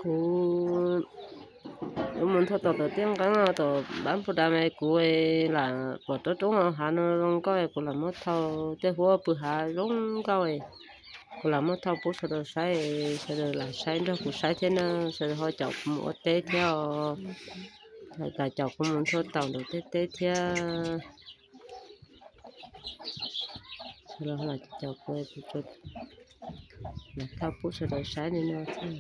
Kuv yuav mus nthua tom tom tiaj nqeeb, tom npab npus das mas kuv lam pom roob roob hav no zoo nkauj, kuv lam muab thau. Tej huab pw hav zoo nkauj, kuv lam muab thau pub sawv daws saib, sawv daws lam saib nrog kuv saib thiab na. Sawv daws ho caum kuv mus ua teb thiab os, caum kuv mus nthua taum ntawm tej teb thiab. Sawv daws ho caum kuv, kuv lam thau pub sawv daws saib li no thiab.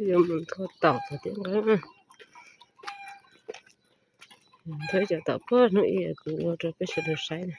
Yuav mus nthua taum tom tiaj nqeeb, nthua cov taum puag hnub ib kuv ua rau peb sawv daws saib na.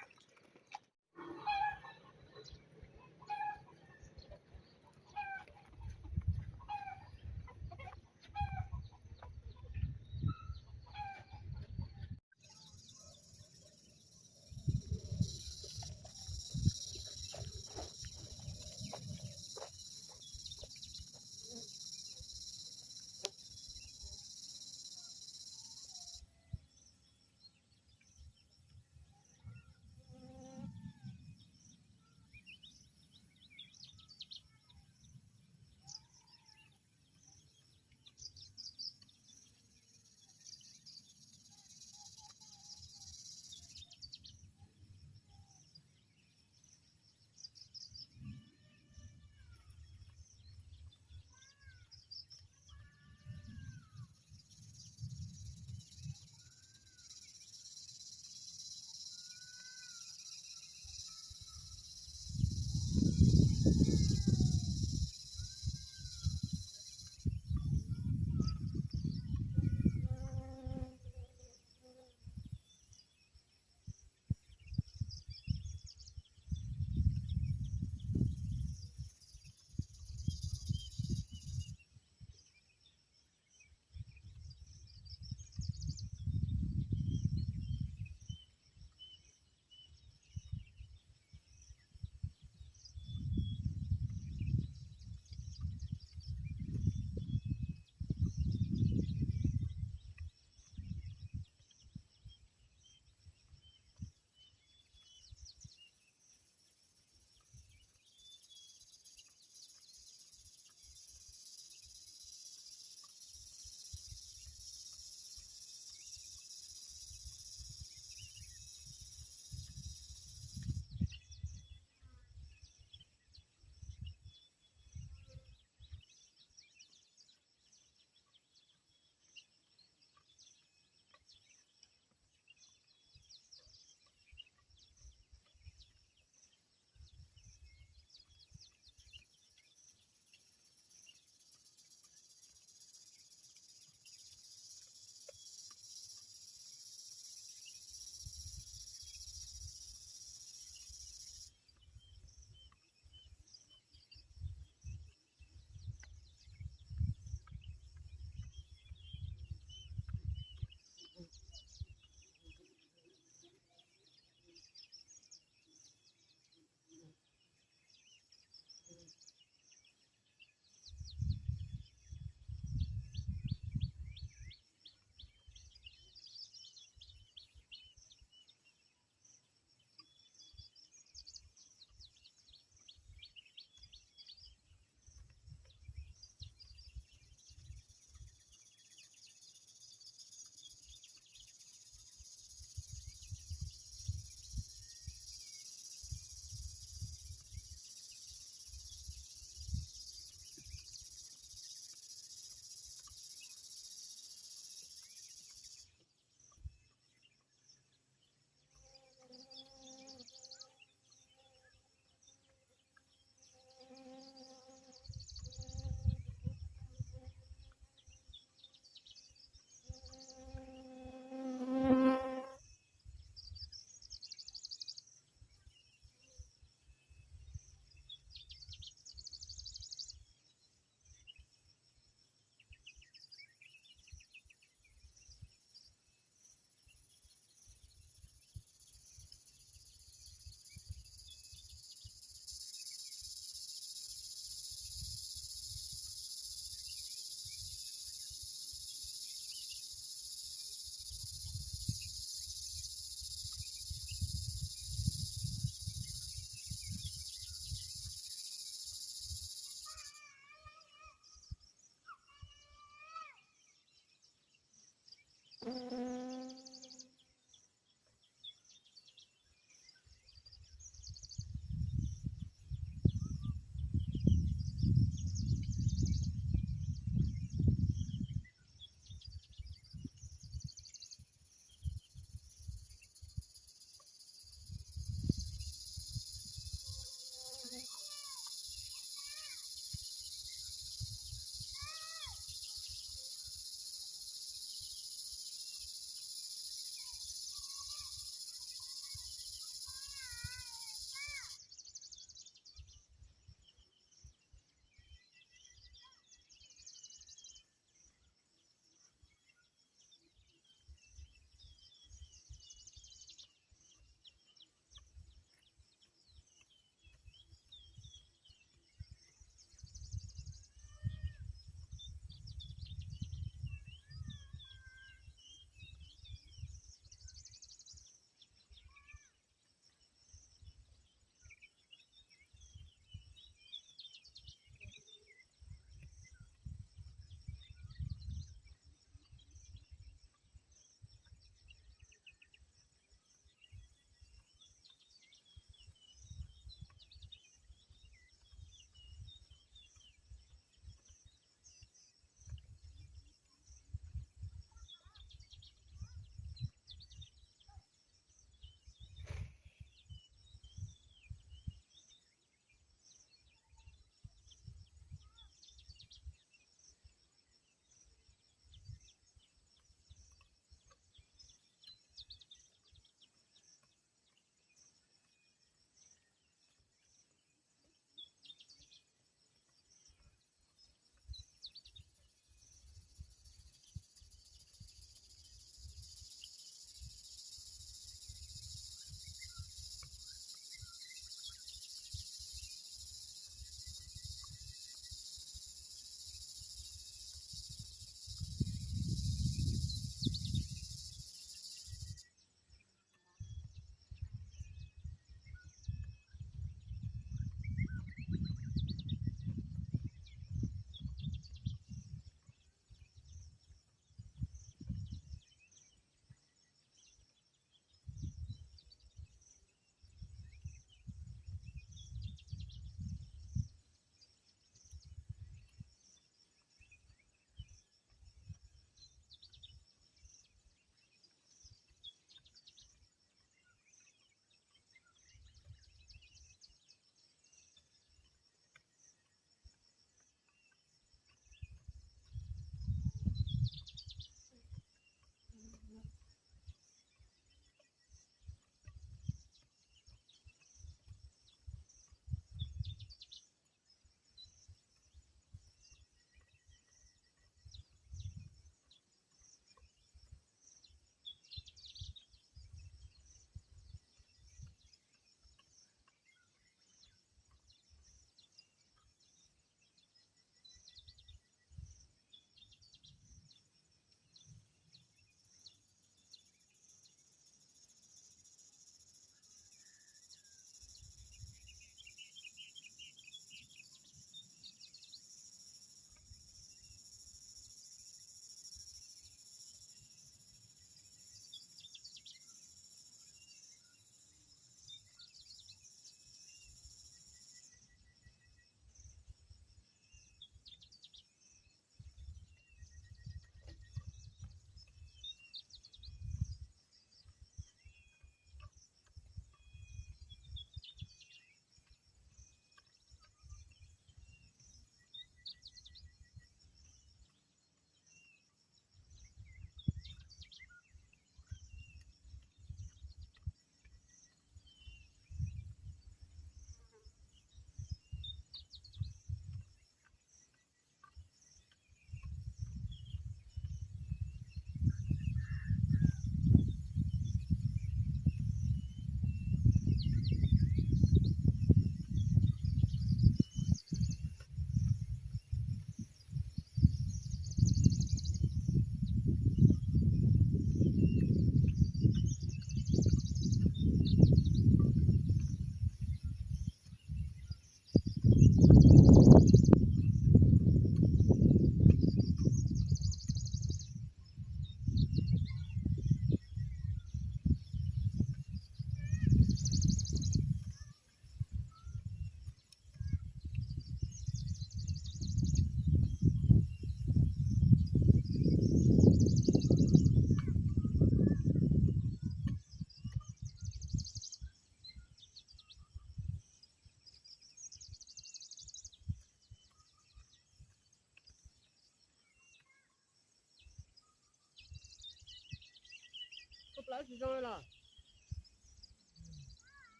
Wb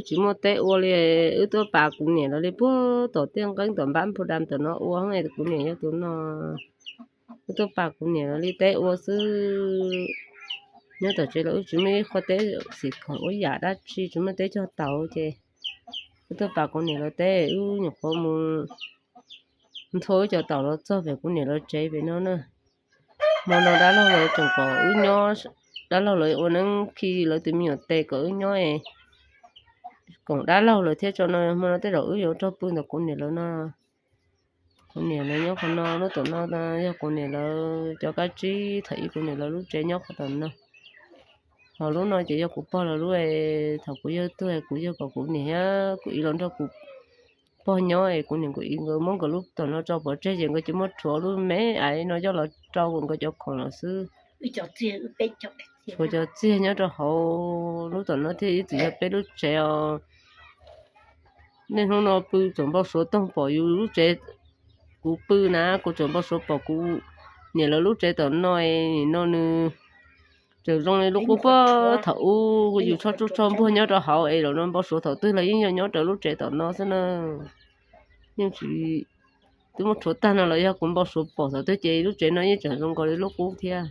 tsis muaj teb ua li, wb tuaj pas kuv niam lawv li puag tom tiaj nqeeb tom npab nphu dam tom no ua, kuv niam yog tus no. Wb tuaj pas kuv niam lawv li teb ua xwb. Nyob tom tsev los wb tsis muaj ib qho teb xim khoom ua yam dab tsi, tsis muaj teb cog taus ces wb tuaj pas kuv niam lawv teb, wb nyuam qhuav mus nthua wb cov taum los txog pem kuv niam lawv tsev pem no na. Hmo no dab laug lawv tseem kom wb nyob, dab laug lawv ua neeb khi lawv tus me nyuam tes kom wb nyob, koom dab laug lawv thiab tso no. Hmo no tej zaum wb yuav raug pw ntawm kuv niam lawv no. Kuv niam lawv nyob qhov no, lub tom no yog kuv niam lawv cov kab tsib, thaum ub kuv niam lawv lub tsev nyob qhov tom no. Ho lub no ces yog kuv pog lawv lub, thaum kuv yawg tuag kuv yawg kom kuv niam thiab kuv txiv los nrog kuv pog nyob es kuv niam kuv txiv nkawd muab nkawd lub tom no tso pov tseg ces nkawd cia li muab rhuav lub me aiv no coj los rau nkawd cov khoom los xwb. Rhuav cov txiag nyob rau hauv lub tom no thiab, ib txwm yog peb lub tsev os. Niaj hnub no pw txawm npau suav toog pom yus lub tsev, kuv pw na kuv txawm npau suav pom kuv niam lawv lub tsev tom no, nim no nws tseem zoo li lub qub puag thaum ub yus tshob tsuj tshob npuag nyob rau hauv es zaum no npau suav thaum twg los yeej yog nyob rau lub tsev tom no xwb na. Yeej tsis, twb muab rhuav tag no los yog kuv npau suav pom thaum twg ces lub tsev no yeej tseem zoo nkaus li lub qub thiab.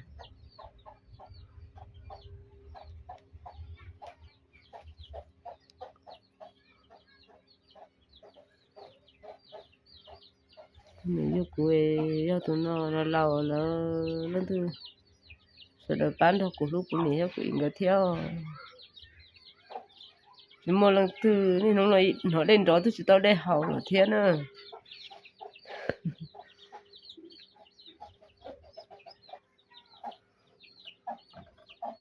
Nws yog kuv, yog tus no laus lawm, leej twg sawv daws pab nrog kuv hlub kuv niam thiab kuv txiv nkawd thiab. Tsis muaj leej twg, niaj hnub no hnov dej nrov twb tsis tau dej haus lawm thiab na.